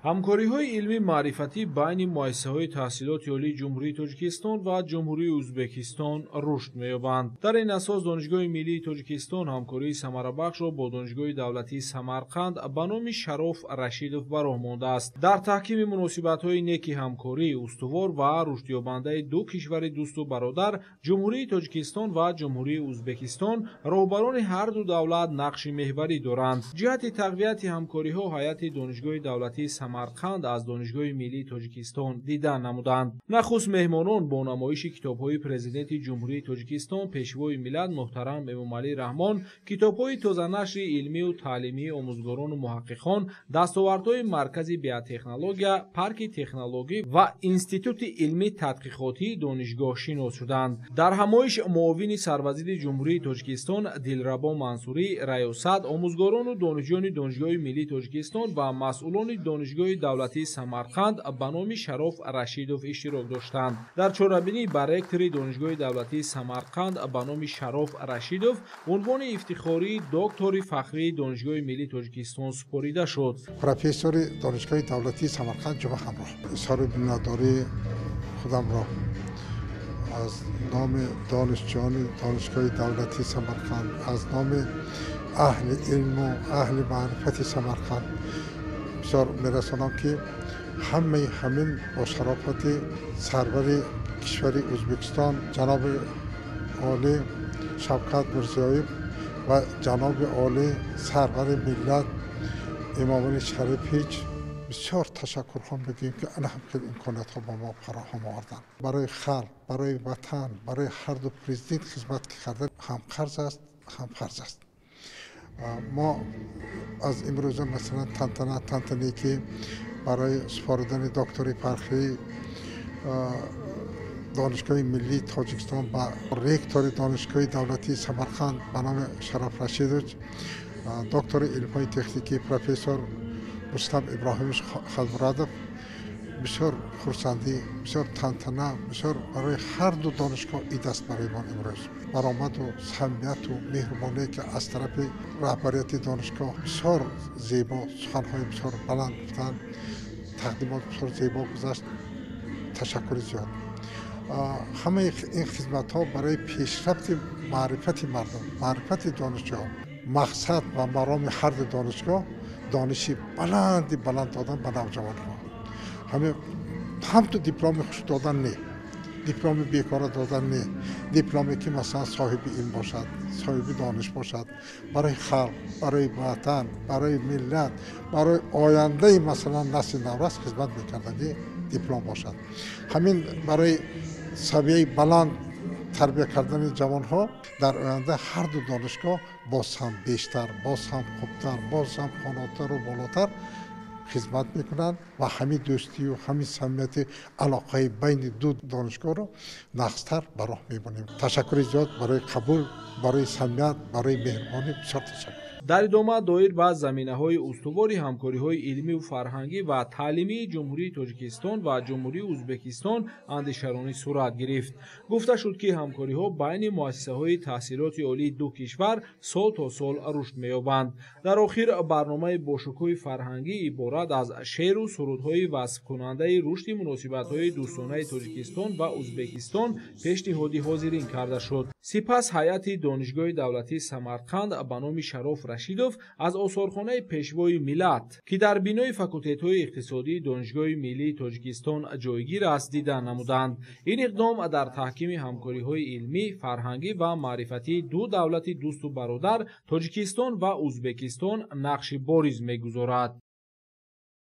Ҳамкориҳои илмӣ маърифатӣ байни муассисаҳои таҳсилоти олии Ҷумҳурии Тоҷикистон ва Ҷумҳурии Ӯзбекистон рушд меёбанд. Дар ин асос Донишгоҳи миллии Тоҷикистон ҳамкории самарабахшро бо Донишгоҳи давлатии Самарқанд ба номи Шароф Рашидов ба роҳ мондааст. Дар таҳкими муносибатҳои неки ҳамкорӣ, устувор ва рушдёбандаи ду кишвари дӯсту бародар, Ҷумҳурии Тоҷикистон ва Ҷумҳурии Ӯзбекистон, роҳбарони ҳар ду давлат нақши меҳварӣ доранд. Ҷиҳати тақвияти ҳамкориҳо ҳайати Донишгоҳи давлатии Самарқанд аз Донишгоҳи миллии Тоҷикистон дидан намуданд. Нахуст меҳмонон бо намоиши китобҳои Президенти Ҷумҳурии Тоҷикистон, Пешвои миллат муҳтарам Эмомалӣ Раҳмон, китобҳои тозанашри илмию таълимии омӯзгорону муҳаққиқон, дастовардҳои Маркази биотехнология, Парки технологӣ ва Институти илмӣ тадқиқотии донишгоҳ шинос шуданд. Дар ҳамоиш муовини сарвазири Ҷумҳурии Тоҷикистон Дилрабо Мансурӣ, раёсат, омӯзгорону донишҷӯёни Донишгоҳи миллии Тоҷикистон ва масъулони Донишгоҳи давлатии Самарқанд ба номи Шароф Рашидов иштирок доштанд. Дар чорабинӣ ба ректори Донишгоҳи давлатии Самарқанд ба номи Шароф Рашидов унвони ифтихории доктори фахрии Донишгоҳи миллии Тоҷикистон супорида шуд. Профессори Донишгоҳи давлатии Самарқанд Ҷума Ҳамроҳ, изҳори миннатдории худамро аз номи донишҷӯёни Донишгоҳи давлатии Самарқанд, аз номи аҳли илму аҳли маърифати Самарқанд бисёр мерасонам, ки ҳамаи ҳамин бо шарофати сарвари кишвари Ӯзбекистон ҷаноби олӣ Шавкат Мирзиёев ва ҷаноби олӣ сарвари миллат Эмомалӣ Шарифович бисёр ташаккурҳо мегӯем, ки ана ҳам хел имкониятҳо ба мо фароҳам оварданд. Барои халқ, барои ватан, барои ҳарду президент хизмат кардан ҳам қарз аст, ҳам фарз аст. Мо аз имрӯза, масалан, тантана, тантане ки барои супоридани доктори фархии Донишгоҳи миллии Тоҷикистон ба ректори Донишгоҳи давлатии Самарқанд ба номи Шароф Рашидович, доктори илмҳои техникӣ, профессор Рустам Иброҳимович Халмурадов, бисёр хурсандӣ, бисёр тантана, бисёр барои ҳар ду донишгоҳ ид аст. Барои мо имрӯз баромаду самимияту меҳрубоние, ки аз тарафи раҳбарияти донишгоҳ бисёр зебо суханҳои бисёр баланд гуфтанд, тақдимот бисёр зебо гузашт. Ташаккури зиёд. Ҳамаи ин хизматҳо барои пешрафти маърифати мардум, маърифати донишҷӯён. Мақсад ва мароми ҳарду донишгоҳ дониши баланди баланд додан ба навҷавонҳо, ҳамин ҳамту дипломи хуш додан не, дипломи бекора додан не, дипломе ки, масалан, соҳиби илм бошад, соҳиби дониш бошад, барои халқ, барои ватан, барои миллат, барои ояндаи, масалан, насли наврас хизмат мекардагӣ диплом бошад. Ҳамин барои савияи баланд тарбия кардани ҷавонҳо дар оянда ҳарду донишгоҳ боз ҳам бештар, боз ҳам хубтар, боз ҳам хонотару болотар хизмат мекунанд ва ҳамин дӯстию ҳамин самимияти алоқаи байни ду донишгоҳро нағзтар ба роҳ мемонем. Ташаккури зиёд барои қабул, барои самимият, барои меҳрубонӣ, бисёр ташаккур. Дар идома доир ба заминаҳои устувори ҳамкориҳои илмию фарҳангӣ ва таълимии Ҷумҳурии Тоҷикистон ва Ҷумҳурии Ӯзбекистон андешаронӣ сурат гирифт. Гуфта шуд, ки ҳамкориҳо байни муассисаҳои таҳсилоти олии ду кишвар сол то сол рушд меёбанд. Дар охир барномаи бошукӯҳи фарҳангӣ иборат аз шеъру сурудҳои васфкунандаи рушди муносибатҳои дӯстонаи Тоҷикистон ва Ӯзбекистон пешниҳоди ҳозирин карда шуд. Сипас ҳайати Донишгоҳи давлатии Самарқанд ба номи Шароф Рашидов аз осорхонаи Пешвои миллат, ки дар бинои факултетҳои иқтисодии Донишгоҳи миллии Тоҷикистон ҷойгир аст, дидан намуданд. Ин иқдом дар таҳкими ҳамкориҳои илмӣ, фарҳангӣ ва маърифатии ду давлати дӯсту бародар, Тоҷикистон ва Ӯзбекистон, нақши бориз мегузорад.